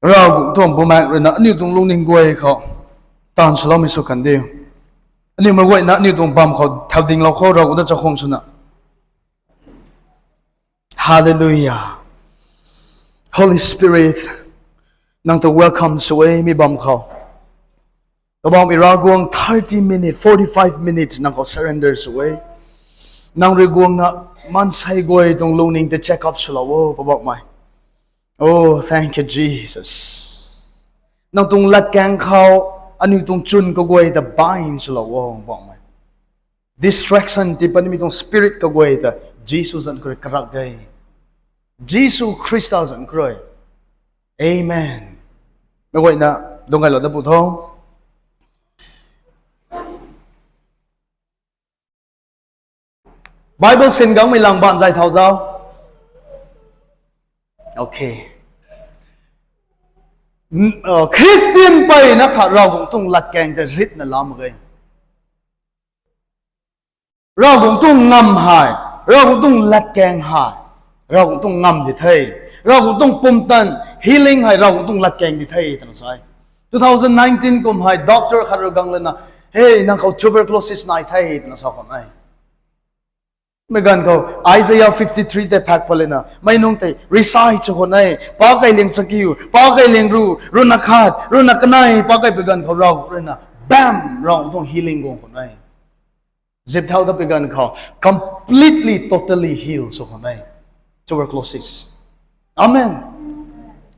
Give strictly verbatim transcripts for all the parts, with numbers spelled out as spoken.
Ravguangc tuang bumaengc ruina aniu tuang lungning guay khou taanv swloumei sw kan diu. Aniu meic guayna aniu tuang bam khou thau dinglou khou Ravguangc ta chakhwang swna. Hallelujah. Holy Spirit, nang ta welcome sw e mi bam khou. Kabauhmei Ravguangc, thirty minute, forty-five minutes nang khou surrender sw e. Nang rui guangna maansei guay tuang lungning ta check up swlou o, Poubauhmei. Oh, thank you, Jesus. Nang tuang latkaeng khou aniu tuang chwn kaguay ta bind swlou o, Poubauhmei. Distraction tii patmei tuang spirit kaguay ta Jisu zanc khou rui karak e. Jisu Khrista zanc khou rui. Amen. Meic guayna dungc gaylou dat pu tho. Bible sin gangmei lang baanv zay thau zau. Okay. Christian mpeyna kha Ravguangc tuang latkaeng ta ritna la mak ge. Ravguangc tuang ngam hei, Ravguangc tuang latkaeng hei, Ravguangc tuang ngam di the. Ravguangc tuang pumtan, healing hei Ravguangc tuang latkaeng di the twna sa e. Two thousand nineteen kum hei doctor khat rui gang lana, hei, nang khou tuberculosis nai the twna sa khwan e. Mei ganv khou Isaiah fifty-three tei phak pat lana, mei nunc tei recite sw khwan e, pa kailing chakiu, pa kailing ru, runa khat, runa kanei, pa kai pui ganv khou Ravguangc ruina, bam, Ravguangc tuang healing guang khwan e. Zip thau dat pui ganv khou completely, totally heal sw khwan e. Tuberculosis. Amen.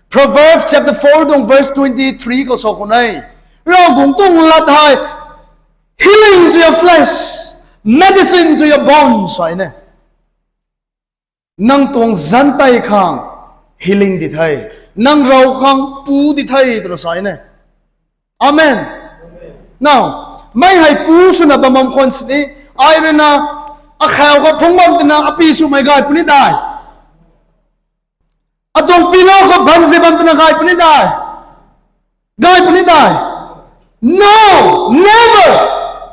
Proverbs chapter four tuang verse twenty-three khou sa khwan e. Ravguangc tuang lat hei healing to your flesh, medicine to your bones, sa e ne. Nang tuang zanc tei khang healing di the. Nang rau khang pu di the twna sa e ne. Amen. Now, mei hei pu swna bam bam khwan sini, ai ruina akhau khou phungc bam twna api swmei gay puni dai. Atuang pillow khou bam zi bam twna gay puni dai. Gay puni dai. No, never.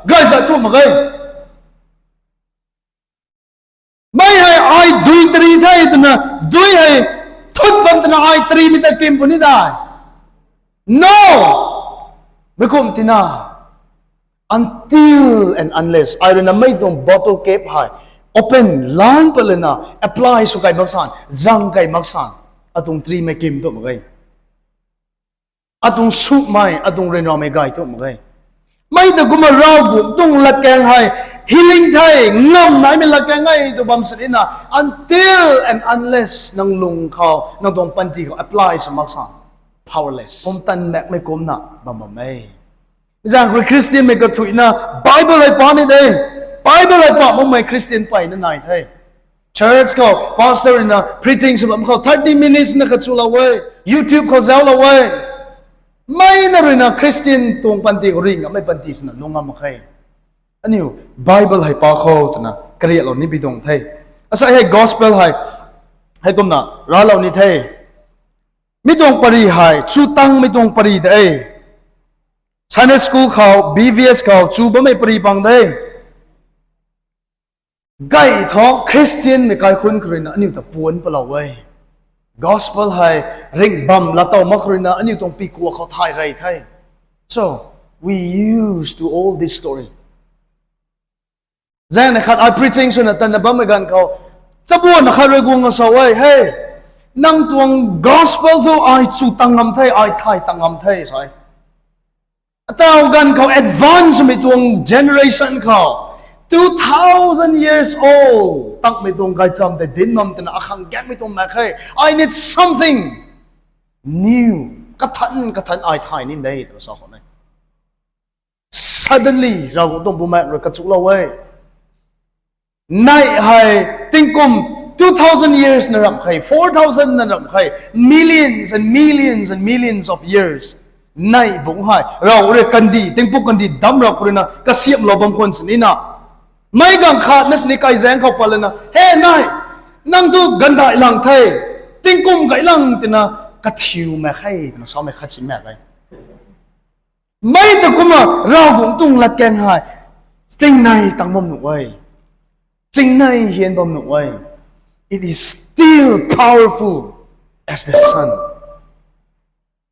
Gay zat tu mak ge. Mei hei ai dui tari the twna, dui hei thut bam twna ai tarimei ta kim puni dai. No! Mei kum tina, until and unless ai ruina mei tuang bottle cap hei open lan pat lana apply sw kai mak san, zang kai mak san, atuang tarimei kim tu mak ge. Atuang sumei, atuang ryanramei gay tu mak ge. Mei ta kumna Ravguangc tuang latkaeng hei healing the, ngam naimei latkaeng e tw bam sini na, until and unless nang lung khou, nang tuang panty khou apply sw mak san, powerless. Pumtan makmei kumna bam bam e. Zaeng khou Christianmei kathuicna Bible hei pa ni de. Bible hei pa makmei Christian mpeyna nai the. Church khou pastor ruina preaching sw bam khou thirty minutes na kachulou e. YouTube khou zauclou e. Mei na ruina Christian tuang panty khou ringh ngammei panty swna lung ngam mak khe. Aniu Bible hei pa khou twna kariaklou ni pi tuang the. Asei hei gospel hei, hei kumna raclou ni the. Mi tuang pary hei chu tangmei tuang pary de. Sunday school khou, B V S khou chu bammei pary pang de. Gay thu Christianmei kaikhunc khou ruina aniu ta puanc palou e. Gospel hei ringh bam latow mak khou ruina aniu tuang pikuak khou thay rey the. So, we used to all this story. Zaeng na khat ai preaching swna tanna bammei ganv khou, chabuanna khat rui guang na sa e, hei, nang tuang gospel thu ai chu tang ngam the, ai thay tang ngam the sa e. Ataw ganv khou advancemei tuang generation khou, two thousand years old takmei tuang gaychamv tei dinc bam twna akhang gaengmei tuang mak khe. I need something new. Kathan kathan ai thay ni de twna sa khou ne. Suddenly Ravguangc tuang bumaengh rui kachuklou e. Neih hei tingkum two thousand years na ramh khe, four thousand na ramh khe, millions and millions and millions of years. Neih bungc hei Rav rui kandih, tingpuk kandih damc rap khou ruina kasiamhlou bam khwan sini na, meic ganv khatna sini kaizaeng khou pat lana, he neih, nang tu ganvdaih lang the, tingkum gay lang twna kathiu mak khe twna samei khat si mak e. Mei ta kumna Ravguangc tuang latkaeng hei chingnei tang bam nuh e, chingnei hian bam nuh e. It is still powerful as the sun.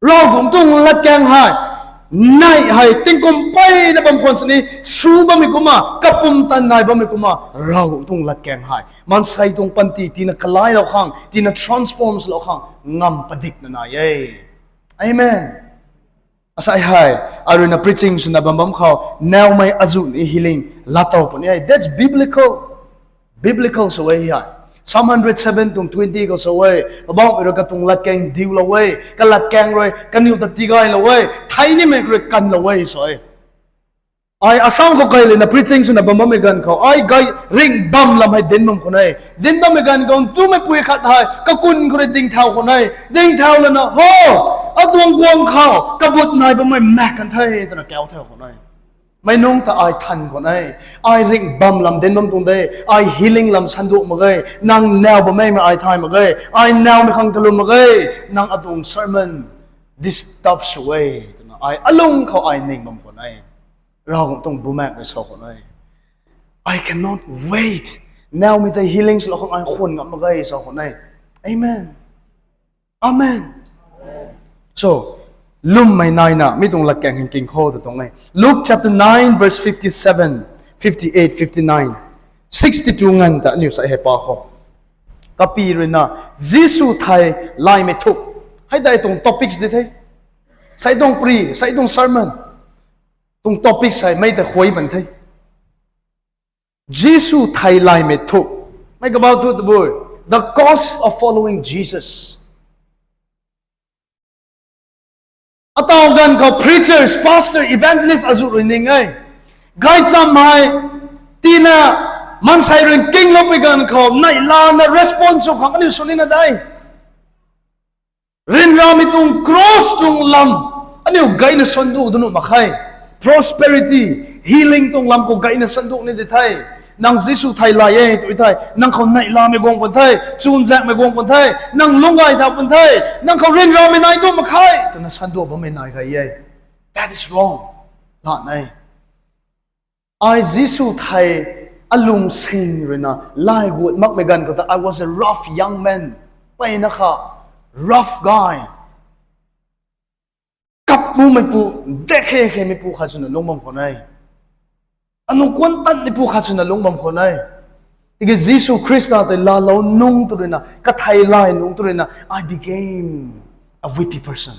Ravguangc tuang latkaeng hei, neih hei tingkum peyna bam khwan sini, sw bammei kumna, kapumtan nai bammei kumna, Ravguangc tuang latkaeng hei maansei tuang panty tina kalailou khang, tina transform swlou khang ngam padikna nai e. Amen. Asei hei, ai ruina preaching swna bam bam khou, naumei azuh ni healing laatow puni e. That's biblical. Biblical sw e hei. Psalm hundred seven tuang twenty khou sw e, Poubauhmei rui katuang latkaeng diulou e, kalatkaeng rui kaniw ta tigaylou e, thei nimei rui kanlou e sw e. Ai Assam khou kai lena preaching swna bam bammei ganv khou, ai gay ringh bam lam hei dinc bam khwan e. Dinc bammei ganv khou, twmei pui khat hei kakun khou rui dingthau khwan e. Dingthau lana, ho, atuang guang khou kabut nai bammei maek kan the, twna kau thau khwan e. Mei nungc ta ai than khwan e. Ai ringh bam lam dinc bam tuang de. Ai healing lam sanduak mak ge. Nang naw bammei mei ai thay mak ge. Ai nawmei khang kalum mak ge. Nang atuang sermon disturb sw e, twna ai alung khou ai ning bam khwan e. Ravguangc tuang bumaengh rui sa khwan e. I cannot wait. Nawmei tei healing swlou khang ai khwan ngam mak ge sa khwan e. Amen. Amen. So, lwmmei naina mi tuang latkaeng hei king khou ta tuang e. Luke chapter nine verse fifty-seven, fifty-eight, fifty-nine, sixty-two nganv ta aniu sa hei pa khou. Kapi ruina, Jisu thei laymei thuk. Hei tei tuang topics di the. Sei tuang pri, sei tuang sermon. Tuang topics hei mei ta khuay pan the. Jisu thei laymei thuk. Mei kabau thu tabui. The cost of following Jesus. Ataw ganv khou preachers, pastor, evangelist azuh rui ning e. Gaychamv hei, tina, maansei rui kingloupui ganv khou, neihlana response sw khang aniu sw nina de. Ryanramei tuang cross tuang lam, aniu gayna sanduak danu mak khe. Prosperity, healing tuang lam khou gayna sanduak ni di the. Nang Jisu thei lay e tw thei, nang khou neihlamei guang pun the, chunzaekmei guang pun the, nang lungcgay thau pun the, nang khou ryanramei nai tu mak khe, twna sanduak bammei nai gay e. That is wrong. Lat e. Ai Jisu thei alung sing ruina lay gut makmei ganv khou ta, I was a rough young man. Peyna kha, rough guy. Kap mumeipu, dekhe khemeipu khat swna lungc bam khwan e. Anu kuan tanmeipu khat swna lungc bam khwan e. Tiki Jisu Khrista tei laalou nungc tu ruina, kathei lay nungc tu ruina, I became a weepy person.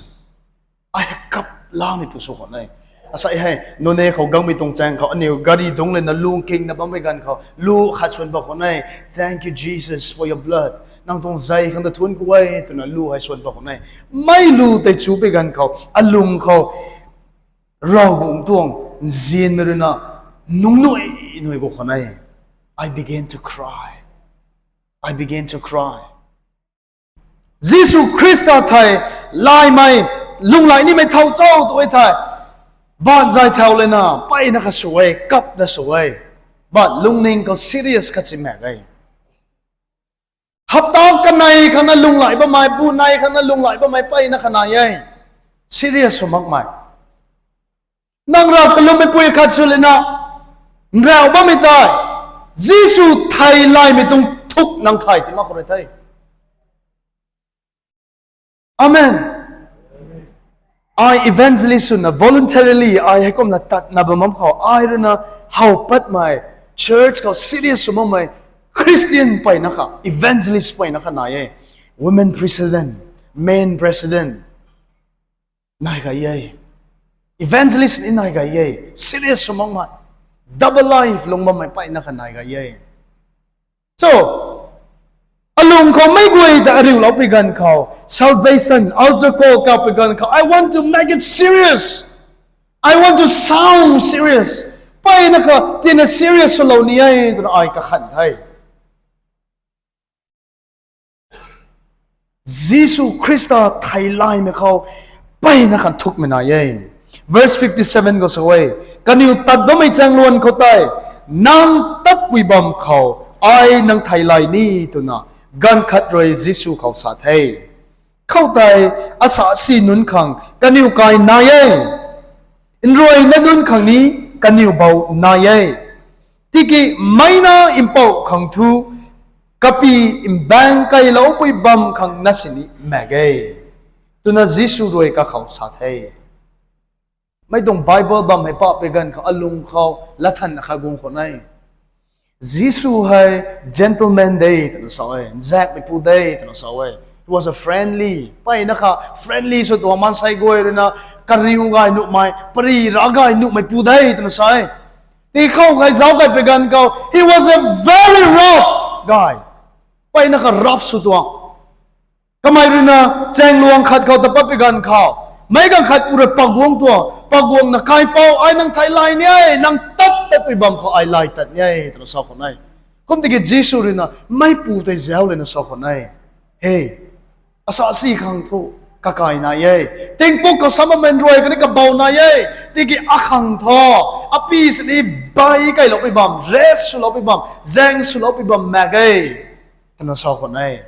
Ai hei kap lameipu sw khwan e. Asei hei, Noney khou gangmei tuang chaeng khou, aniu gari dungc lana lung kingna bammei ganv khou, lu khat swan bam khwan e. Thank you, Jesus, for your blood. Nang tuang zei khang ta thuanc ku e, twna lu hei swan bam khwan e. Mei lu tei chupui ganv khou, alung khou, Ravguangc tuang nzianmei ruina, nunc nui, nui gu khwan e. I began to cry. I began to cry. Jisu Khrista thei laymei, lunghlaic nimei thow cho tw e thei, baanc zay thau lana, peyna kha sw e, kapna sw e. But lungning khou serious khat si mak e. Hapta kanei khangna lunghlaic bammei, bu nei khangna lunghlaic bammei peyna kha nai e. Serious sw makmei. Nang rav kalummei pui khat sw lana, nrau bammei tei, Jisu thei laymei tuang thuk nang thay ti mak khou rui the. Amen. Ai evangelist swna voluntarily ai heikumna tatna bam bam khou, ai ruina how patmei, church khou serious sw makmei, Christian peyna kha, evangelist peyna kha nai e. Women president, men president. Nai gay e. Evangelist ni nai gay e. Serious sw makmei. Double life lung bammei peyna kha nai gay e. So, alung khou mei guay ta ariuloupui ganv khou, salvation, altar call kapui ganv khou, I want to make it serious. I want to sound serious. Peyna kha tina serious swlou ni e twna ai kakhan the. Jisu Khrista thei laymei khou peyna khan thukmei nai e. Verse fifty-seven khou sa e, kaniw tat bammei chaengluan khou tei, nang tatpui bam khou, ai nang thei lay ni twna, ganv khat rui Jisu khou sa the. Khoutei, asa si nunc khang kaniw kai nai e. Nruayna nunc khang ni kaniw bou nai e. Tiki meina mpouh khang thu, kapi mbaeng kailoupui bam khang na sini mak e. twna Jisu rui kakhou sa the. Mei tuang Bible bam hei pahpui ganv khou alung khou lathan akhat guang khwan e. Jisu hei gentleman de twna sa e, nzaekmeipu de twna sa e. He was a friendly, mpeyna kha friendly sw tuang, maansei guay ruina kariu gay nuhmei, pary ra gay nuhmei pu de twna sa e. Tikhou kei zauc kei pui ganv khou, he was a very rough guy. Mpeyna kha rough sw tuang. Kamei ruina chaengluang khat khou ta pat pui ganv khou, meic ganv khat pu rui paguang tuang, paguangna, Kaipouc, ai nang theilay ni e, nang tat tatpui bam khou ai lay tat ni e twna sa khwan e. Kum tiki Jisu ruina meipu tei zauc lana sa khwan e, he, asa si khang thu kakai nai e. Tingpuk khou samei rui khatni kabau nai e. Tiki akhang thu api sini bai kailoupui bam, rest swloupui bam, zaeng swloupui bam mak ge twna sa khwan e.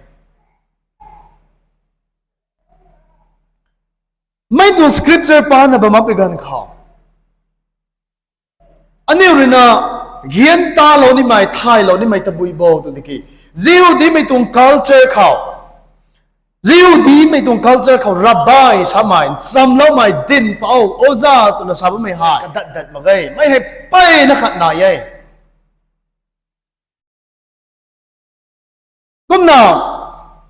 Mei tuang scripture pana bam pui ganv khou, aniu ruina gyan talou nimei, thaylou nimei tabui bo tw tiki, Jihudimei tuang culture khou, Jihudimei tuang culture khou rabbi samei, nchamloumei, dinhpouc, oja twna sa bammei hei kadat dat mak ge. Mei hei mpeyna khat nai e. Kumna,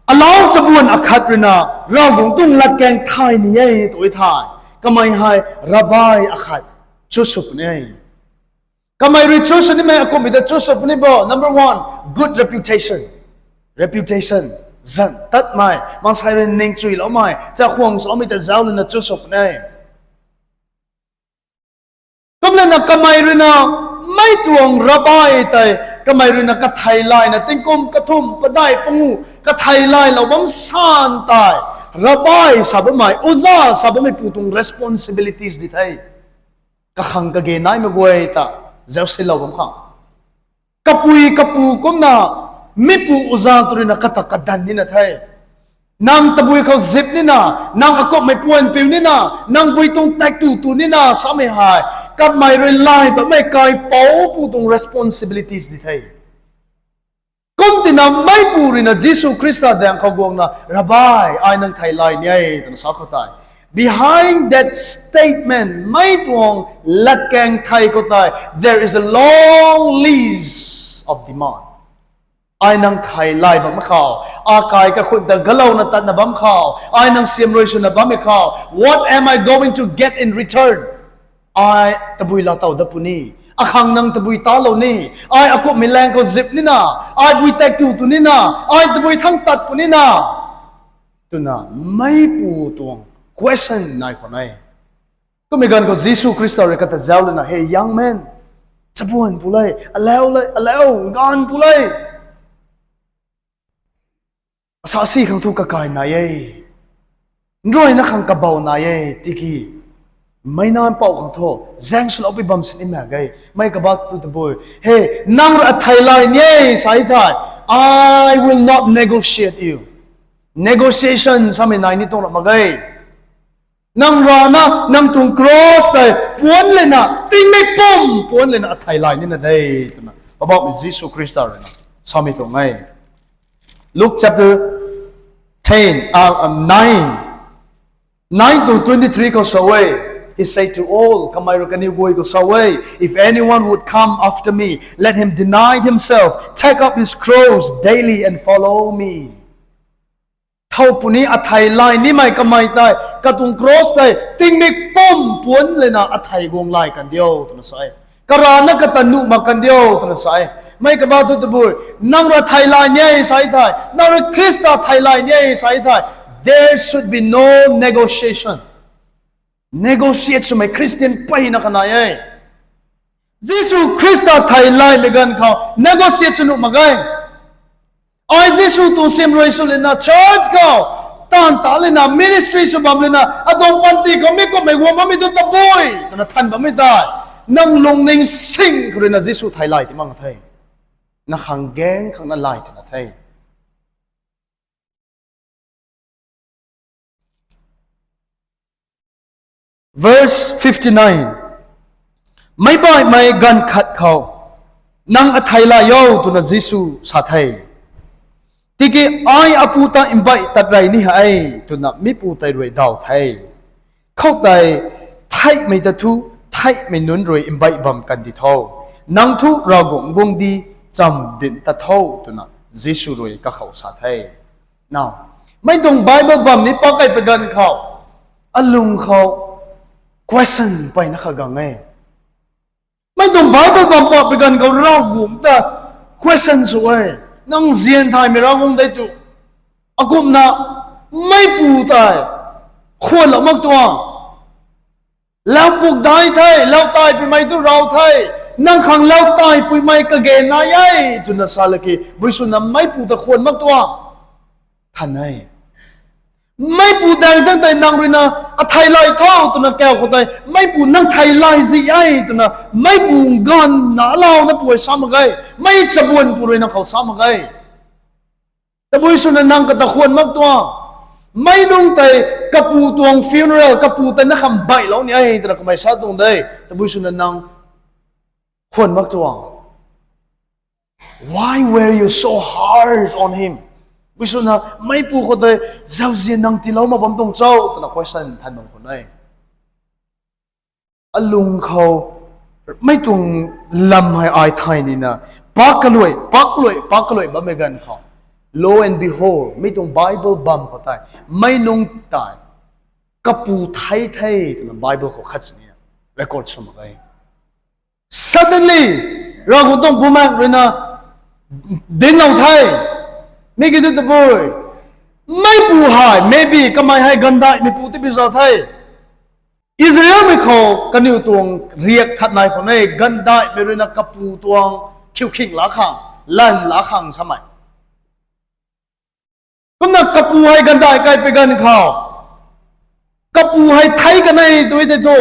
alau chabuan akhat ruina Ravguangc tuang latkaeng thay ni e tw thei, kamei hei rabbi akhat choose sw puni. Kamei rui choose sw nimei akumhmei ta choose sw puni bo. Number one, good reputation. Reputation, zan tatmei, maansei rui ningchuiloumei, chakhwang swmei ta zauc lana choose sw puni. Kumlana kamei ruina mei tuang rabbi tei, kamei ruina katheilayna tingkum kathumh padeih pangu katheilaylou bam san tei, rabbi sa bammei, oja sa bammei pu tuang responsibilities di the. Kakhang kage naimei guay ta zauc silou bam khang, kapui kapu kumna mipu oja tw ruina kata kadan nina the. Nang tabui khou zip nina, nang akumhmei puan piu nina, nang bui tuang taektw tu nina samei hei, kamei rui lay bammei kaipouc pu tuang responsibilities di the. Kum tina meipu ruina Jisu Khrista daeng khou guangna, Rabbi, ai nang theilay ni e, twna sa khou tei, behind that statement, mei tuang latkaeng thei khou tei, there is a long list of demand. Ai nang theilay bam khou, akai kakhun ta galouna tatna bam khou, ai nang siamruai swna bammei khou, what am I going to get in return? Ai tabui laa tow dat puni, akhang nang tabui talou ni, ai akumhmei laeng khou zip nina, ai bui taektw tu nina, ai tabui thang tat puni na, twna meipu tuang question nai khwan e. Kummei ganv khou Jisu Khrista rui kata zauc lana, He young man, chabuan pu le, alau le, alau, ganv pu le, asa si khang thu kakai nai e, nruayna khang kabau nai e, tiki meic nac mpouh khang thu zaeng swlou pui bam sini mak ge. Mei kaba thu tabui, He, nang rui theilay ni e sa thei, I will not negotiate you. Negotiation samei nai ni tuang ra mak ge. Nang rana nang tuang cross tei puanc lana, tingmik pum puanc lana theilay nina de, twna Poubauhmei Jisu Khrista rui na samei tuang e. Luke chapter ten, uh, um, nine, nine to twenty-three khou sa e, He said to all, kamei rui kaniw guay khou sa e, If anyone would come after me, let him deny himself, take up his cross daily and follow me. Thow puni, atheilay nimei kamei tei katuang cross tei tingmik pum puanc lana athei guang lay kan diu, twna sa e. Karana kata nuh mak kan diu, twna sa e. Mei kaba thu tabui, nang rui theilay ni e sa thei, nang rui Khrista theilay ni e sa thei, there should be no negotiation. Negotiate swmei Christian mpeyna kha nai e. Jisu Khrista theilaymei ganv khou negotiate sw nuh mak ge. Ai Jisu tuang siamruai sw lana church khou taanv ta lana ministry sw bam lana atuang panty khou mi kummei guang bammei tu tabui twna than bammei tei, nang lungning sing khou ruina Jisu theilay ti mak the. Nang khang gaeng khang na lay twna the. Verse fifty-nine. Meic baihmei ganv khat khou, nang atheilay o, twna Jisu sa the. Tiki ai apu ta mbaih tat rey ni hei, twna mipu tei rui daw the. Khoutei, theihmei ta thu, theihmei nunc rui mbaih bam kandi tho. Nang thu Ravguangc guangcdic cham dinc ta tho, twna Jisu rui kakhou sa the. Now, mei tuang Bible bam ni pak kei pui ganv khou, alung khou question peyna kha gang e. Mei tuang Bible bam pak pui ganv khou Ravguangc ta question sw e. Nang zian thaymei Ravguangc de tu. Akumna, meipu tei khwanlou mak tuang. Lau puk dai the, lau tai puimei tu raw the. Nang khang lau tai puimei kage nai e, twna sa laki, bui swna meipu ta khwan mak tuang. Than e. Meipu daeng thang tei nang ruina athei lay tho twna kau khou tei, meipu nang thei lay zi e twna, meipu ganv na alauna pu sa mak ge, mei chabuan pu ruina khou sa mak ge. Tabui swna nang kata khwan mak tuang. Mei nung tei kapu tuang funeral, kapu tei na kham baihlou ni e twna kamei sa tuang de. Tabui swna nang khwan mak tuang. Why were you so hard on him? Bui swna meipu khou tei zauzian nang tiilou mak bam tuang cho twna question than bam khwan e. Alung khou mei tuang lam hei ai thay nina, pak kaluai, pak kaluai, pak kaluai bammei ganv khou, lo and behold, mei tuang Bible bam khou tei, mei nung tei kapu thei the twna Bible khou khat sini record sw mak e. Suddenly, Ravguangc tuang bumaengh ruina dinclou the. Mi kiu thu tabui, meipu hei maybe kamei hei gandaihmeipu tibi zauc the. Israelmei khou kaniw tuang riak khat nai khou ne, gandaihmei ruina kapu tuang khiukhing laa khang, lan laa khang samei. Kumna kapu hei gandaih kai pui ganv khou, kapu hei thei kanei tw tei thu,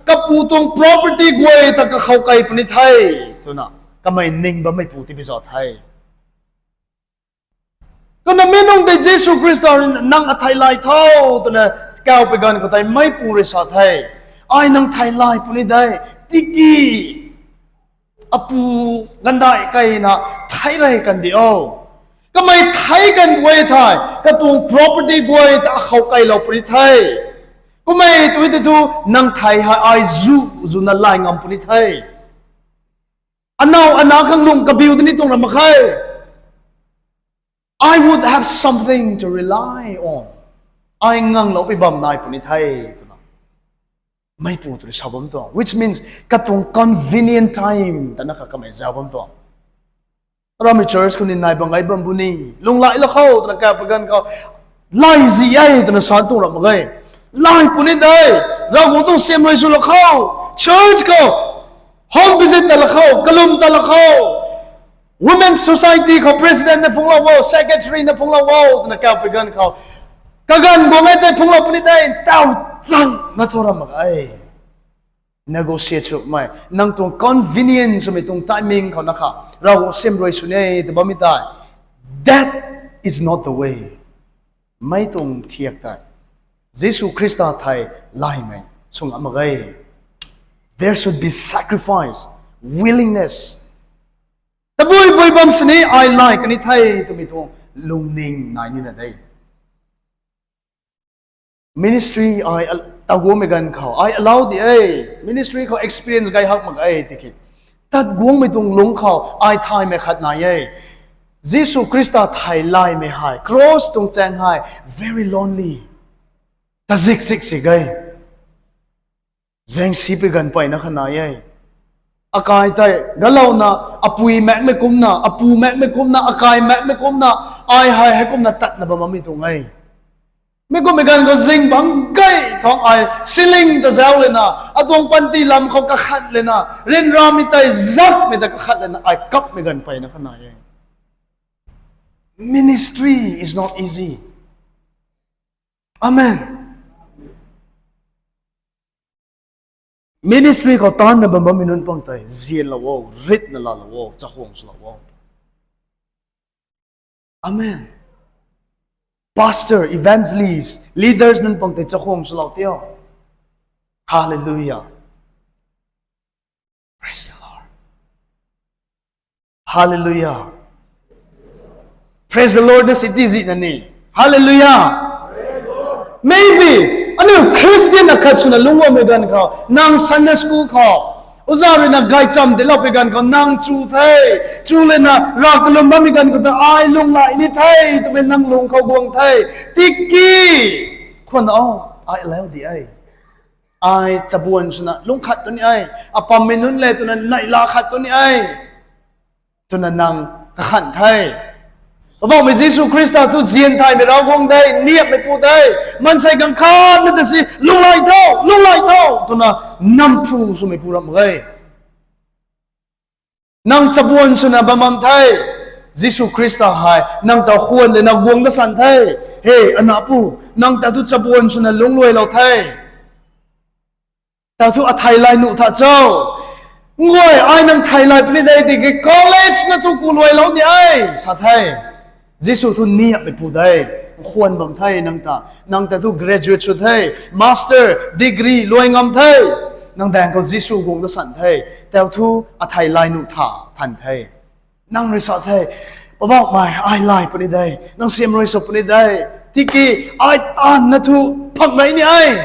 kapu tuang property guay ta kakhou kai puni the, twna kamei ning bammeipu tibi zauc the. Kumna mi nung tei Jisu Khrista rui nang athei lay tho twna kau pui ganv khou tei meipu rui sa the, ai nang thei lay puni de, tiki apu gandaih kaina thei rey kandi o. Kamei thei kan guay thei, katuang property guay ta akhou kailou puni the. Kummei tw tei thu, nang thei hei ai zu, zuna lay ngam puni the. Anow ana khang lung kabiu tei ni tuang ra mak khe. I would have something to rely on. Ai nganglou pui bam nai puni the, twna meipu tw rui sa bam tuang. Which means, katuang convenient time ta na kha kamei zau bam tuang. Ramei church khou ni nai bam ngai bam bu ni, lunghlaihlou khou twna kau pui ganv khou, lay zi e twna sa tuang ra mak ge. Lay puni de, Ravguangc tuang siamruai swlou khou, church khou home visit talou khou, kalum talou khou, Women's Society khou president na phunglou o, secretary na phunglou o twna kau pui ganv khou, kaganv guang e tei phunglou puni de, tau chang na thu ra mak e. Negotiate swmei, nang tuang convenience swmei tuang timing khou na kha, Ravguangc siamruai sw ni e tw bammei tei, that is not the way. Mei tuang thiak tei, Jisu Khrista thei laymei sw ngam mak ge. There should be sacrifice, willingness. Tabui bui bam sini ai lay kani the twmei tuang lungning nai nina de. Ministry ai al-, taguangmei ganv khou ai allow di e. Ministry khou experience gay hak mak e tiki, tat guangmei tuang lungc khou ai thaymei khat nai e. Jisu Khrista thei laymei hei, cross tuang chaeng hei, very lonely. Tazik zik si ge. Zaeng si pui ganv peyna kha nai e. Akai tei galouna, apui maekmei kumna, apu maekmei kumna, akai maekmei kumna, ai hei heikumna tatna bam bammei tuang e. Mi kummei ganv khou zing bang gay thang ai ceiling ta zauc lana, atuang panty lam khou kakhat lana, ryanramei tei zakmei ta kakhat lana ai kapmei ganv peyna kha nai e. Ministry is not easy. Amen. Ministry khou taanna bam bammei nunc pang tei zianlou o, ritna laalou o, chakhwang swlou o. Amen. Pastor, evangelist, leaders nunc pang tei chakhwang swlou tio. Hallelujah. Praise the Lord. Hallelujah. Praise the Lord na si ti zi na ni. Hallelujah. Maybe aniu Christian akhat swna lungc bammei ganv khou, nang Sunday school khou oja rui na gaychamv tiiloupui ganv khou nang chu the, chu lana Rav kalum bammei ganv khou ta ai lunghlaic ni the twmei nang lung khou guang the. Tiki khwan o, ai lau di e. Ai chabuan swna lungc khat tu ni e. Apammei nunc le twna neihla khat tu ni e, twna nang kakhan the. Poubauhmei Jisu Khrista thu zian thaymei Ravguangc de, niamhmeipu de. Maansei ganv khat na ta si lunghlaic tho, lunghlaic tho twna namphu swmeipu ramh mak ge. Nang chabuan swna bam bam the. Jisu Khrista hei nang ta khwan lana guang da san the. He, anapu, nang ta thu chabuan swna lungcluailou the. Ta thu athei lay nuh tha cho? Nguay, ai nang theilay puni de, tiki college na thu kuluailou ni e, sa the. Jisu thu niamhmeipu de, nkhwan bam the nang ta. Nang ta thu graduate sw the, master degree luai ngam the. Nang daeng khou Jisu guang da san the. Tau thu athei lay nuh tha than the. Nang rui sa the, Poubauhmei, ai lay puni de, nang siam rui sw puni de. Tiki ai taanv na thu phang rei ni e.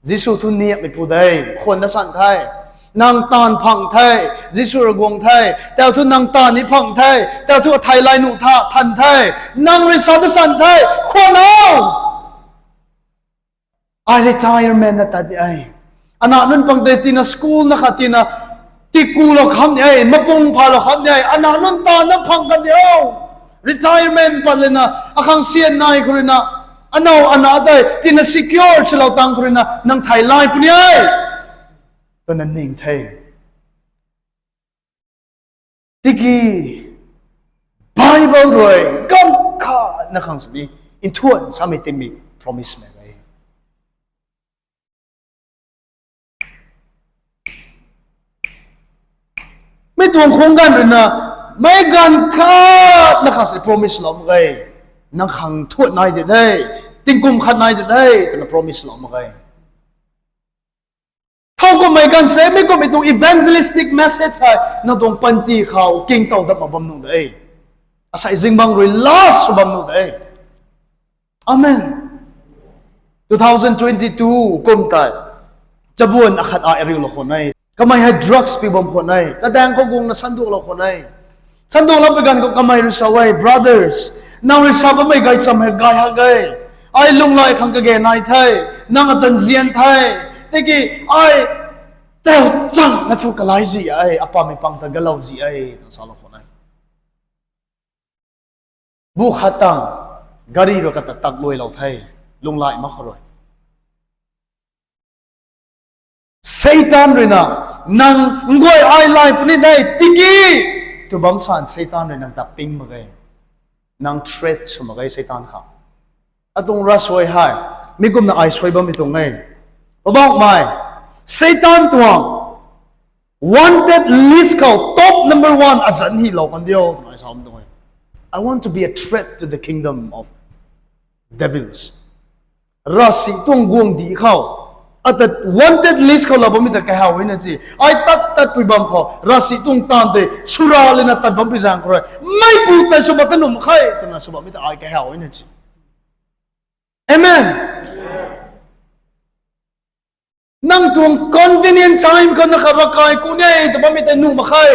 Jisu thu niamhmeipu de, khwan da san the. Nang taanv phang the, Jisu rui guang the. Tau thu nang taanv ni phang the, tau thu athei lay nuh tha than the. Nang rui sa da san the, khwan o. Ai retirement na tat ni e. Ana nunc pang tei tina school na khat tina tikulou kham ni e, mapung phalou kham ni e, ana nunc ta na phang kan ni o. Retirement pat lana akhang sian nai khou rui na, anow ana tei tina secure swlou tang khou rui na nang theilay puni e, twna ning the. Tiki Bible rui ganv khat na khang sini nthuan samei tingmei promise mei e. Mi tuang khung ganv rui na, meic ganv khat na khang sini promise lou mak ge. Nang khang thuan nai di de, tingkum khat nai di de twna promise lou mak ge. Thowkumhmei ganv se, mi kummei tuang evangelistic message hei nang tuang panty khou kingtow dat mak bam nuh de. Asei zingbangc rui last sw bam nuh de. Amen. Two thousand twenty-two kum tei chabuan akhat ai ariulou khwan e. Kamei hei drugs pi bam khwan e. Kadaeng khou guangna sanduaklou khwan e. Sanduakloupui ganv khou kamei rui sa e, brothers, nang rui sa bammei gaychamv hei gay hak e. Ai lunghlaic khang kage nai the. Nang ata nzian the. Tiki ai tau chang na thu kalai zi e, apammei pang ta galou zi e, twna salou khwan e. Bu khat tang gari rui kata tak luailou the, lunghlaic mak khou rui. Seitaan rui na, nang nguay ai lay puni de, tiki tw bam san Seitaan rui nang ta ping mak ge. Nang threat sw mak ge Seitaan khang. Atuang ravsuai hei mi kumna ai suai bammei tuang e. Poubauhmei, Seitaan tuang wanted list khou top number one azanc hilou kan diu twna ai sa bam tuang e. I want to be a threat to the kingdom of devils. Ravsic tuang guangcdic khou, ata wanted list khou lou bammei ta kahaw e na ci. Ai tat tatpui bam khou ravsic tuang taanv tei swra lana tat bampui zaeng khou rui, meipu tei sw bam ta nuh mak khe twna sw bammei ta ai kahaw e na ci. Amen. Nang tuang convenient time khou na kha Ravkai ku ne tw bammei tei nuh mak khe.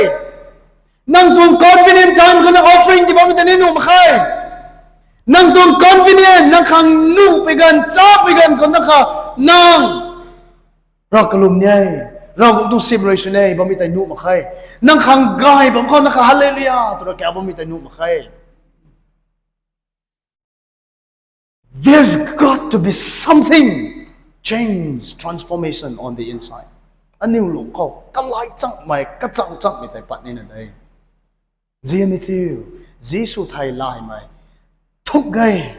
Nang tuang convenient time khou na offering tw bammei tei ni nuh mak khe. Nang tuang convenient, nang khang nuhpui ganv, chapui ganv khou na kha nang Rav kalum ne, Ravguangc tuang sim rui sw ne bammei tei nuh mak khe. Nang khang gay bam khou na kha Hallelujah twna kau bammei tei nuh mak khe. There's got to be something, change, transformation on the inside. Aniu lung khou kalai changmei, kachang changmei tei pat nina de. Ziamei thiu, Jisu thei laymei thuk ge.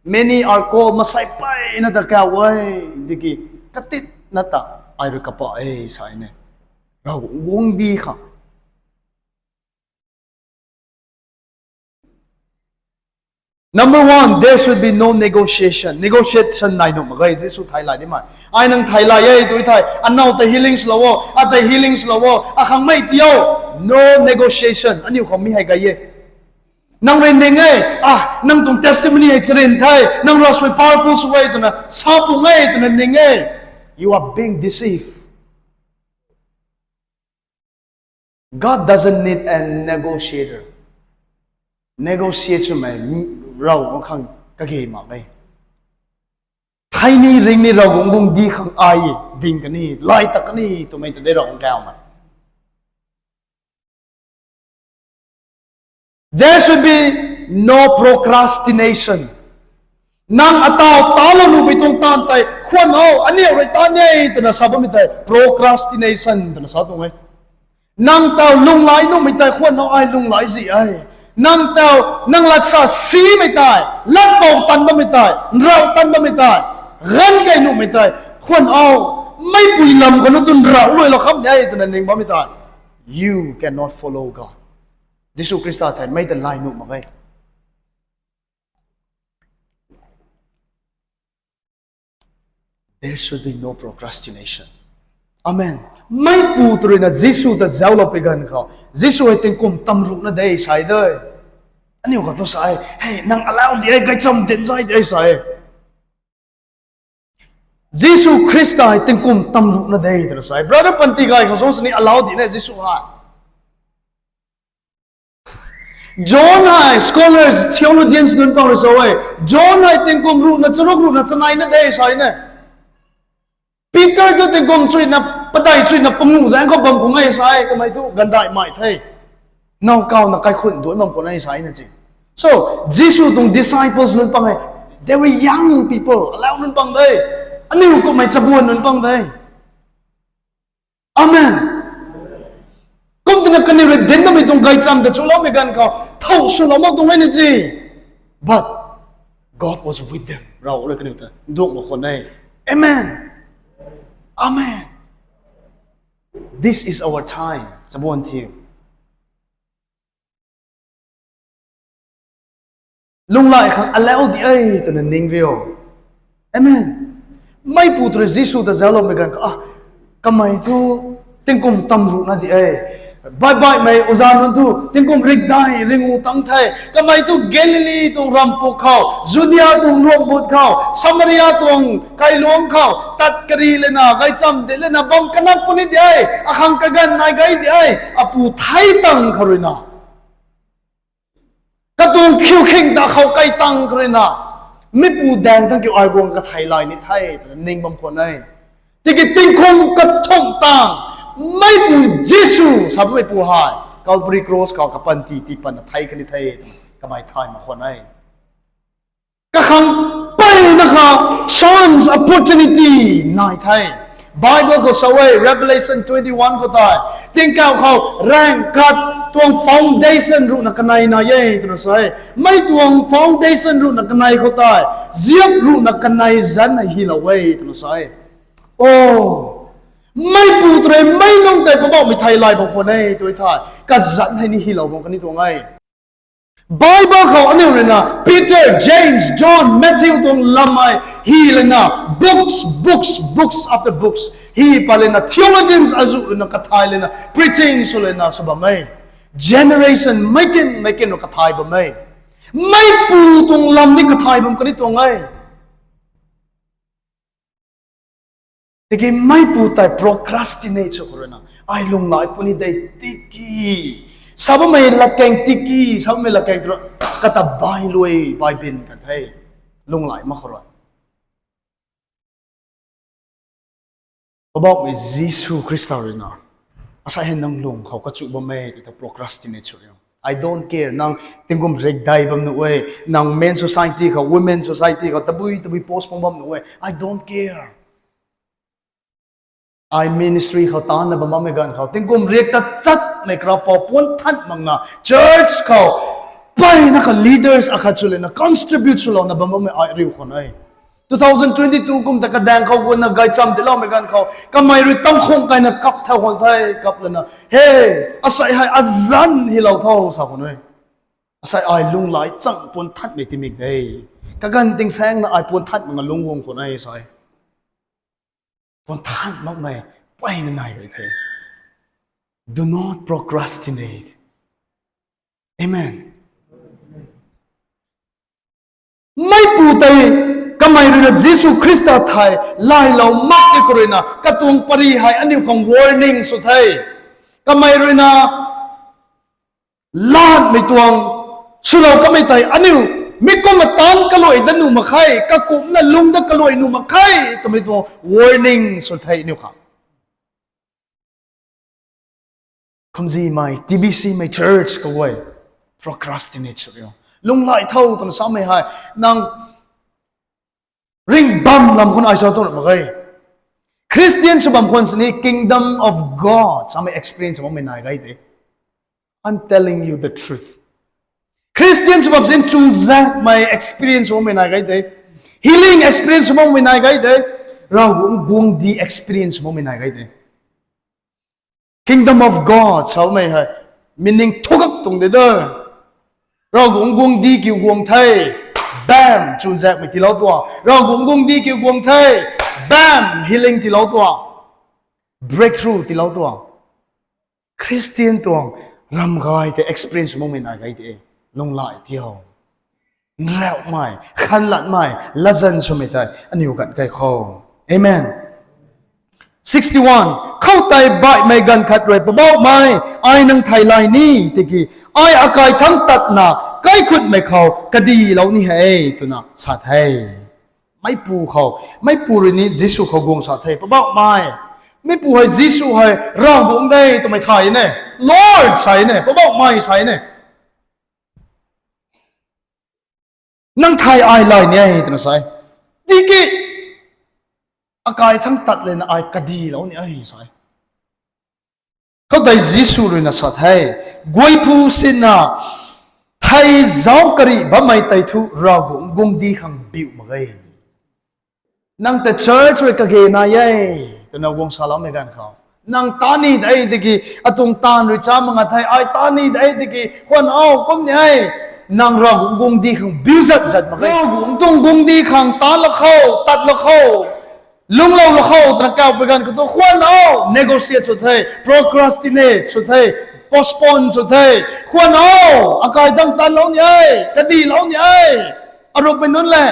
Many are called, masei peyna ta kau e, tiki katitna ta ai rui kapa e sa e ne. Rav guangcdic khang Number one, there should be no negotiation. Negotiation nai nuh mak ge, Jisu thei lay nimei. Ai nang thei lay e, tu thei, anow ta healing swlou o, ata healing swlou o, akhang mei ti o. No negotiation, aniu khou mi hei gay e. Nang rui ning e, ah, nang tuang testimony hei charin the, nang Ravsuai powerful sw e twna sa pung e twna ning e. You are being deceived. God doesn't need a negotiator. Negotiate swmei Ravguangc khang kage mak e. Theini ringni Ravguangc guangcdic khang ai ding kani, lay ta kani twmei ta de Ravguangc kaumei. There should be no procrastination. Nang ataw talou nuhmei tuang taanv tei, khwan o, aniu rui tan e twna sa bammei tei procrastination twna sa tuang e. Nang taw lunghlaic nuhmei tei, khwan o, ai lunghlaic zi e. Nang taw, nang lat sa simei tei, latpou tan bammei tei, nrauh tan bammei tei, ganv kei nuhmei tei, khwan o, meicpui lam khou na tu nrauh luailou kham e twna ning bammei tei, you cannot follow God. Jisu Khrista thei mei ta lay nuh mak e. There should be no procrastination. Amen. Meicpu tw ruina Jisu ta zauclou pui ganv khou, Jisu hei tingkum tam ruhna de sa e de. Aniu khou tu sa e, hei, nang alau di e, gaychamv dinc zay di e sa e. Jisu Khrista hei tingkum tam ruhna de twna sa e. Brother Panty gay khou song sini alau di na Jisu hei. John hei scholars, theologians nunc pang rui sa e, John hei tingkum ruhna charuk ruhna chaneina de sa e na. Peter tu tingkum chuina, padeih chuina panguh zaeng khou bam khang e sa e, kamei thu gandaih mei the. Now kawna kaikhun duan bam khwan e sa e na si. So, Jisu tuang disciples nunc pang e, they were young people, alau nunc pang de. Aniu kummei chabuan nunc pang de. Amen. Kum twna kaniw rui dinc bammei tuang gaychamv ta chuloumei ganv khou, thow swlou mak tuang e na si. But God was with them. Rav rui kaniw ta duak mak khwan e. Amen. Amen. This is our time. Chabuan thiu. Lunghlaic khang alau di e twna ning rio. Amen. Meicpu tw rui Jisu ta zaucloumei ganv khou, ah, kamei thu tingkum tam ruhna di e. Baihbaihmei uza nunc thu tingkum rikdai ringu tang the. Kamei thu Galili tuang rampuk khou, Judia tuang nuangbut khou, Samaria tuang kailuangc khou tat kari lana, gaychamv dinc lana bam kanak puni di e. Akhang kaganv nai gay di e. Apu thei tang khou ruina, katuang khiukhing ta khou kai tang khou ruina, meicpu daeng tang kiu ai guang kathei lay ni the twna ning bam khwan e. Tiki tingkum kathumh tang, meicpu Jisu sa bammeipu hei Calvary Cross khou kapanty tii patna thei kani the twna kamei thay mak khwan e. Kakhang mpeyna kha chance, opportunity nai the. Bible khou sa e, Revelation twenty-one khou tei, tingkauh khou raengc khat tuang foundation ruhna kanei nai e twna sa e. Mei tuang foundation ruhna kanei khou tei, ziap ruhna kanei zanc hei hylou e twna sa e. O, meicpu tw rui meic nunc tei Poubauhmei thei lay bam khwan e tw thei, kazanc hei ni hylou bam kani tuang e. Bible khou aniu ruina Peter, James, John, Matthew tuang lam hei hy lana, books, books, books after books hy pat lana, theologians azuh ruina kathay lana, preaching sw lana sw bam e. Generation meic kin meic kin rui kathay bam e. Meicpu tuang lam ni kathay bam kani tuang e. Tiki meicpu tei procrastinate sw khou ruina, ai lunghlaic puni de tiki, sa bammei latkaeng tiki, sa bammei latkaeng tw rui, kata bai lui bai bin kan the, lunghlaic mak khou rui. Poubauhmei Jisu Khrista ruina, asei hei nang lung khou kachu bam e tei ta procrastinate sw rio. I don't care, nang tingkum rikdai bam nuh e, nang men society khou, women society khou, tabui tabui post pang bam nuh e, I don't care. Ai ministry khou taanna bam bammei ganv khou, tingkum riak ta chatmei karapou puan than makna, church khou mpeyna kha leaders akhat sw lana contribute swlouna bam bammei ai riu khwan e. Two thousand twenty-two kum ta kadaeng khou guanna gaychamv tiiloumei ganv khou, kamei rui tamkhung kaina kap thau khwan the, kap lana, he, asei hei azanc hylou tho sa khwan e. Asei ai lunghlaic chang puan thanmei timik de. Kaganv tingsaengna ai puan than makna lungc guang khwan e sa e. Puan than makmei mpeyna nai rui the. Do not procrastinate. Amen. Tei, kamei ruina Jisu Khrista thei lailou mak ti khou ruina katuang pary hei aniu khang warning sw the. Kamei ruina laanmei tuang swlou kamei tei aniu mi kumna taanc kaluai dat nuh mak khe, kakumna lung dat kaluai nuh mak khe twmei tuang warning sw the aniu khang. Kumzimei T B C mei church khou guay procrastinate sw rio. Lunghlaic tho twna samei hei nang ringhbam lam khou ai sa tu mak ge. Christian sw bam khwan sini Kingdom of God samei experience bammei nai gai de. I'm telling you the truth. Christian sw bam sin chuzaenghmei experience bammei nai gai de. Healing experience bammei nai gai de. Ravguangc guangcdic experience bammei nai gai de. Kingdom of God samei hei meaning thukak tuang de de. Ravguangc guangcdic kiu guang the, bam, chuzaenghmei tiilou tuang. Ravguangc guangcdic kiu guang the, bam, healing tiilou tuang, breakthrough tiilou tuang. Christian tuang ramgay tei experience bammei nai gai de. Lunghlaic tio. Nrauhmei, khanlatmei, latzan swmei tei aniu ganv kai khou. Amen. Sixty-one. Khoutei baihmei ganv khat rui Poubauhmei, ai nang theilay ni tiki, ai akai thangc tatna kaikhutmei khou kadilou ni he, twna sa the. Meipu khou, meipu rui ni Jisu khou guang sa the, Poubauhmei. Meipu hei Jisu hei Ravguangc de twmei thay ne, Lord sa ne, Poubauhmei sa ne. Nang thei ai lay ni e twna sa e. Tiki akai thangc tat lana ai kadilou ni e sa e. Khoutei Jisu ruina sa the, guayphu sinna thei zauc karih bammei tei thu Ravguangc guangcdic khang biu mak ge. Nang ta church rui kage nai e twna guang saloumei ganv khou, nang ta ni de tiki, atuang taanv rui cha mak nga the, ai ta ni de tiki, khwan o, kum ni e, nang Ravguangc guangcdic khang biu zat zat mak ge. Ravguangc tuang guangcdic khang tat lou khou, tat lou khou, lungclou lou khou twna kauhpui ganv khou tu khwan o, negotiate sw the, procrastinate sw the, postpone sw the. Khwan o, akai thangc tatlou ni e, kadilou ni e, arupmei nunc le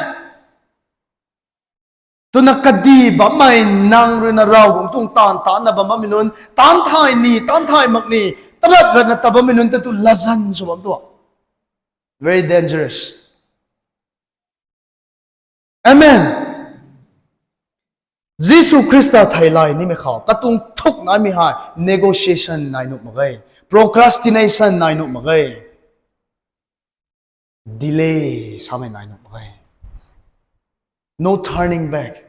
twna kadi bammei, nang ruina Ravguangc tuang taanv tatna bam bammei nunc, taanc thay ni, taanc thay mak ni, tarat ratna tat bammei nunc tei tu latzan sw bam tuang. Very dangerous. Amen. Jisu Khrista theilay nimei khou katuang thuk naimei hei negotiation nai nuh mak ge, procrastination nai nuh mak ge, delay samei nai nuh mak ge. No turning back.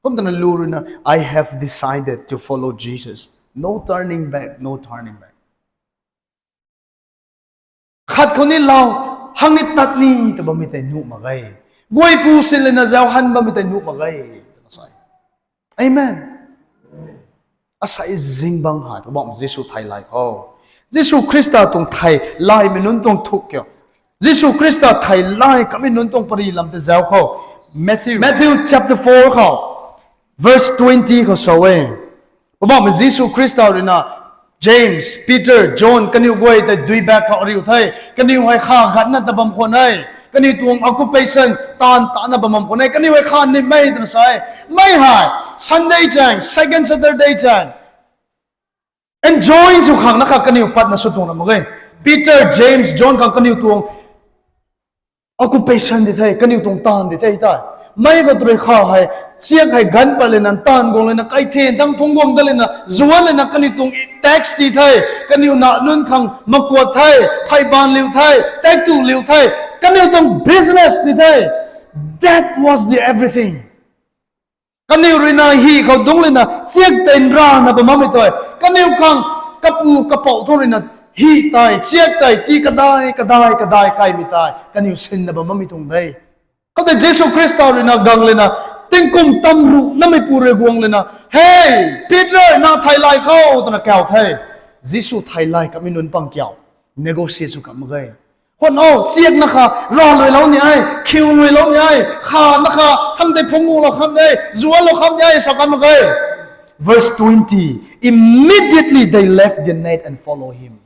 Kum twna lu ruina, I have decided to follow Jesus. No turning back, no turning back. Khat khou ni lou, hang ni tat ni tw bammei tei nuh mak ge. Guayphu sin lana zauc han bammei tei nuh mak ge, twna sa e. Amen. Asei zingbangc hei Poubauhmei Jisu theilay khou, Jisu Khrista tuang theilaymei nunc tuang thuk kiu, Jisu Khrista theilay kamei nunc tuang pary lam tei zauc khou, Matthew, Matthew chapter four khou, verse twenty khou sa e. Poubauhmei Jisu Khrista ruina James, Peter, John kaniw guay tei dui bak khou ariu the. Kaniw hei kha gatna tat bam khwan e. Kaniw tuang occupation taanv tatna bam bam khwan e. Kaniw hei kha nimmei twna sa e. Mei hei Sunday chaeng, second Saturday chaeng enjoy sw khang na kha kaniw patna sw tuang na mak ge. Peter, James, John khang kaniw tuang occupation di the, kaniw tuang taanv di the tei. Mei khou tu rui kha hei, siak hei ganv pat lana, taanv guang lana, kaithen thangc phungc guang dat lana, zuan lana kaniw tuang tax ti the, kaniw na nunc khang makuat the, phey baanv liu the, taektw liu the, kaniw tuang business di the. That was the everything. Kaniw ruina hi khou dungc lana siak tei nrana bam bammei tei, kaniw khang kapu kapouc thu ruina hi tei, siak tei, ti kadai kadai kadai kaimei tei kaniw sinna bam bammei tuang de. Khoutei Jisu Khrista ruina gang lana, tingkum tam ruh nameipu rui guang lana, Hey, Peter, na theilay khou, twna kauc the. Jisu theilay kamei nunc pang kiu, negotiate sw kam mak ge. Khwan o, siakna kha raluailou ni e, khiuluailou ni e, khana kha thangc tei phungc guanglou kham ni e, zuanlou kham ni e sa kan mak ge. Verse twenty, Immediately they left the net and followed him.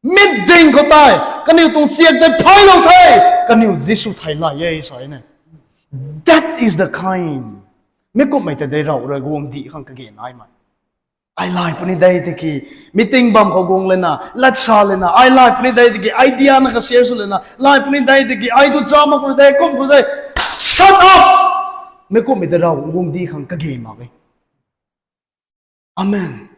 Mit ding khou tei kaniw tuang siak tei phaylou the, kaniw Jisu theilay e sa e ne. That is the kind. Mi kumhmei ta dei Rav rui guang di khang kage naimei. Ai lay puni dei tiki, meeting bam khou guang lana, lat sa lana, ai lay puni dei tiki, idea na ka share sw lana, lay puni dei tiki, ai tu cha mak puni dei, kum puni dei. Shut up! Mi kumhmei ta Rav guang di khang kage mak e. Amen.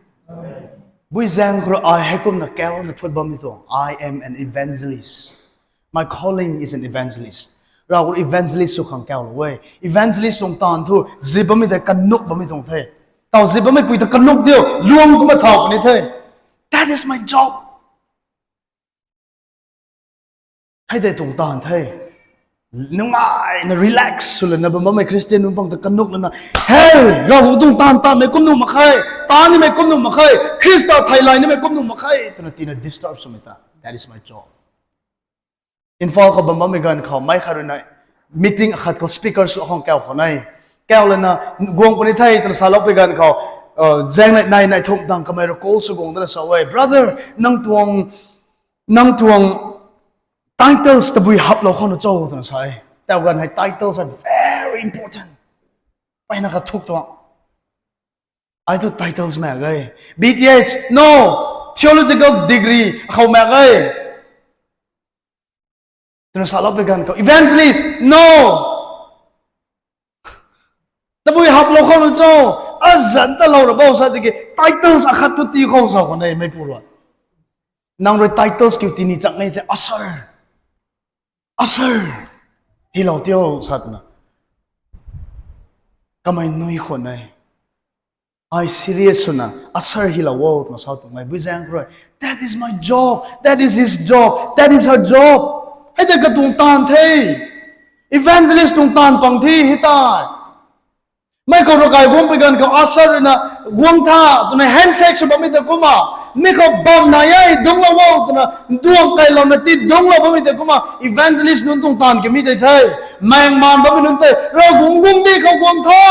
Bui zaeng khou rui ai heikumna kau na phut bammei tuang. I am an evangelist. My calling is an evangelist. Rav rui evangelist sw khang kaulou e. Evangelist tuang taanv thu, zip bammei tei kanuk bammei tuang the. Tau zip bammei pui ta kanuk diu, luang kumna thau puni the. That is my job. Hei tei tuang taanv the. Nungaina relax sw lana bam bammei Christian nunc pang ta kanuk lana, Hey, Rav tuang taanv taanmei kum nuh mak khe, taanv nimei kum nuh mak khe, Khrista thei lay nimei kum nuh mak khe, twna tina disturb swmei ta. That is my job. Imphal khou bam bammei ganv khou, mei khat rui na meeting akhat khou speaker sw khang kau khou nai. Kau lana, guang puni the twna saloupui ganv khou, zaeng nai nai nai thumh tang kamei rui call sw guang dana sa e, Brother, nang tuang, nang tuang titles tabui haplou khou nu cho twna sa e. Tau ganv hei titles are very important. Peyna kathuk tuang. Ai tu titles mak ge. B Th, no. Theological degree khou mak ge. Twna saloupui ganv khou, Evangelist, no. Tabui haplou khou nu cho. Azanc talou ra bo sa tiki titles akhat thu tii khou sa khou nei meipu rui. Nang rui titles kiu tini chak nei the, usher. Usher. Hilou tio sa twna. Kamei nui khou nei. Ai serious swna, usher hilou o twna sa tuang e, bui zaeng khou rui. That is my job. That is his job. That is her job. Hei tei katuang taanv the. Evangelist tuang taanv pang thi hei tei. Mei khou ravkai guangpui ganv khou usher rui na guang tha twna handshake sw bammei ta kumna, mi khou bam nai e, dungclou o twna, duang kailouna ti dungclou bammei ta kumna, evangelist nunc tuang taanv kamei tei the. Maengmaan bammei nunc tei, Ravguangc guangcdic khou guang tho.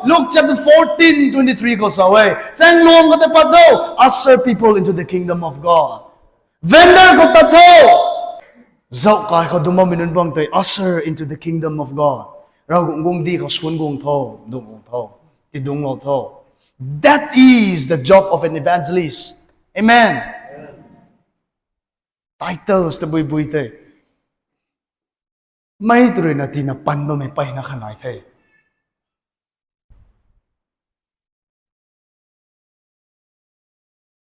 Luke chapter fourteen twenty-three khou sa e. Chaengluang khou tei pat tho. Usher people into the kingdom of God. Vendor khou tat tho. Zauhkai khou dungc bammei nunc bang tei, usher into the kingdom of God. Ravguangc guangcdic khou suan guang tho, dungc guang tho, ti dungclou tho. That is the job of an evangelist. Amen. Titles tabui bui tei. Mei tu rui na tina pan bammei peyna kha nai the.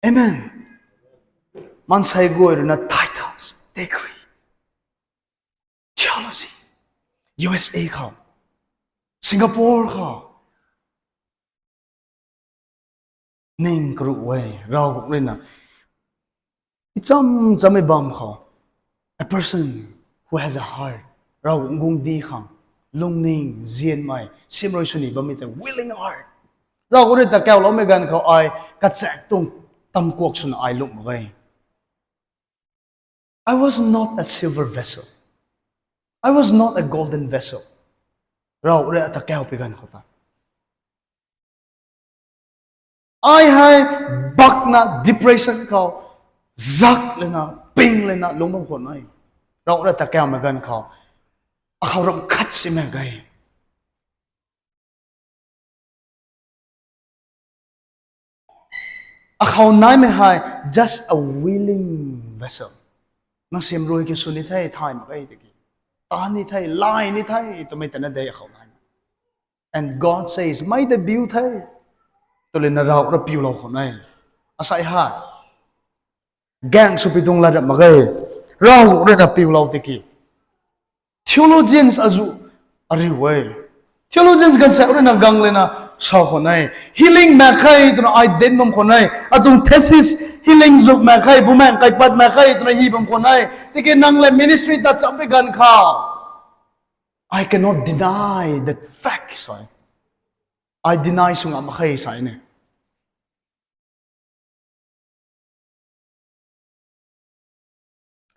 Amen. Maansei guay rui na titles, degree, theology, U S A khou, Singapore khou, ning karuh e, Ravguangc rui na. Icham chammei bam khou, a person who has a heart, Ravguangc guangcdic khang, lungning, nzianmei, siamruai sw ni bammei tei willing heart. Ravguangc rui ta kauloumei ganv khou ai, kachaek tuang tamkuak swna ai lungh mak e. I was not a silver vessel. I was not a golden vessel. Ravguangc rui ata kaupui ganv khou ta. Ai hei bakna depression khou, zak lana, ping lana, lungc bam khwan e. Ravguangc rui ta kaumei ganv khou, akhou ram khat simei ge. Akhou naimei hei, just a willing vessel. Nang siamruai ki sw ni the, thay mak ge tiki. Taan ni the, lay ni the, twmei tana de akhou naimei. And God says, mei ta biu the. Twlana Ravguangc rui piulou khwan e. Asei hei. Gaeng sw pi tuang lat rap mak ge. Ravguangc rui na piulou tiki. Theologians azuh ariu e. Theologians ganv sa rui na gang lana sa khwan e. Healing mak khe twna ai dinc bam khwan e. Atuang thesis healing zuk mak khe, bumaengh kaipat mak khe twna hy bam khwan e. Tiki nang le ministry tat champui ganv khou, I cannot deny that fact, sa e. Ai deny sw ngam mak khe sa e ne.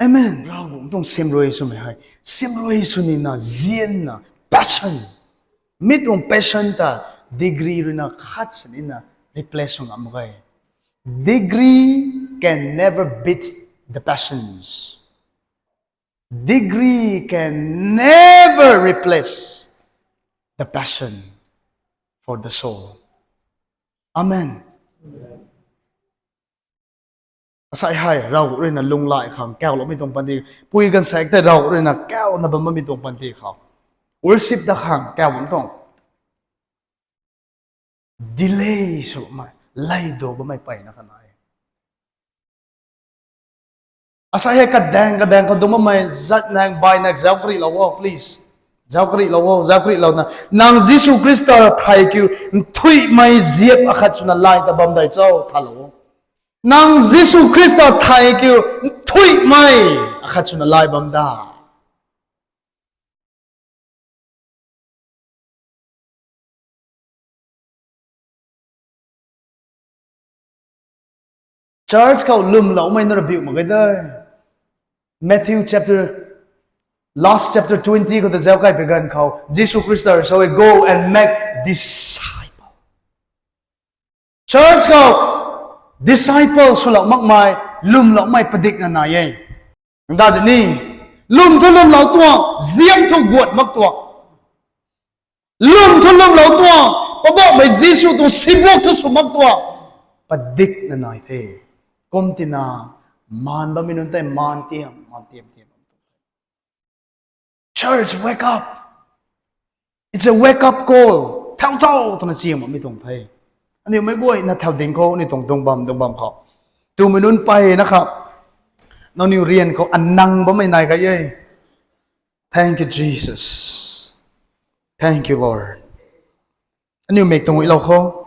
Amen. Ravguangc tuang siamruai swmei hei, siamruai sw nina, nzianna, passion. Mi tuang passion ta degree rui na khat sini na replace sw ngam mak ge. Degree can never beat the passions. Degree can never replace the passion for the soul. Amen. Asei hei Rav ruina lunghlaic khang kauloumei tuang panty, pui ganv saek tei Rav ruina kauna bam bammei tuang panty khou, worship dat khang kau bam tuang delay swmei, lay do bammei peyna kanai. Asei hei kadaeng kadaeng khou dungc bammei zat naeng bai naeng zauc karihlou o, please. Zauc karihlou o, zauc karihlou na. Nang Jisu Khrista thei kiu nthuihmei ziap akhat swna lay ta bam dei cho, thalou o. Nang Jisu Khrista thei kiu nthuihmei akhat swna lay bam da. Church khou lwmloumei na rabiu mak ge de. Matthew chapter, last chapter twenty khou ta zauc kai pui ganv khou Jisu Khrista rui sa e, go and make disciple. Church khou disciple swlou makmei, lwmloumei padikna nai e. Nda di ni, lwm thu lwmlou tuang, ziap thu guat mak tuang. Lwm thu lwmlou tuang, Poubauhmei Jisu tuang sibuak thu sw mak tuang, padikna nai the. Kum tina, maan bammei nunc tei maan tiam, maan tiam tiam. Church, wake up. It's a wake up call. Thau thau twna siam bammei tuang the. Aniu mei guayna thau ding khou, aniu tuang dungc bam, dungc bam khou, twmei nunc peyna kha, nangniw rian khou anang bammei nai kha e. Thank you, Jesus. Thank you, Lord. Aniu mik tuang ilou khou.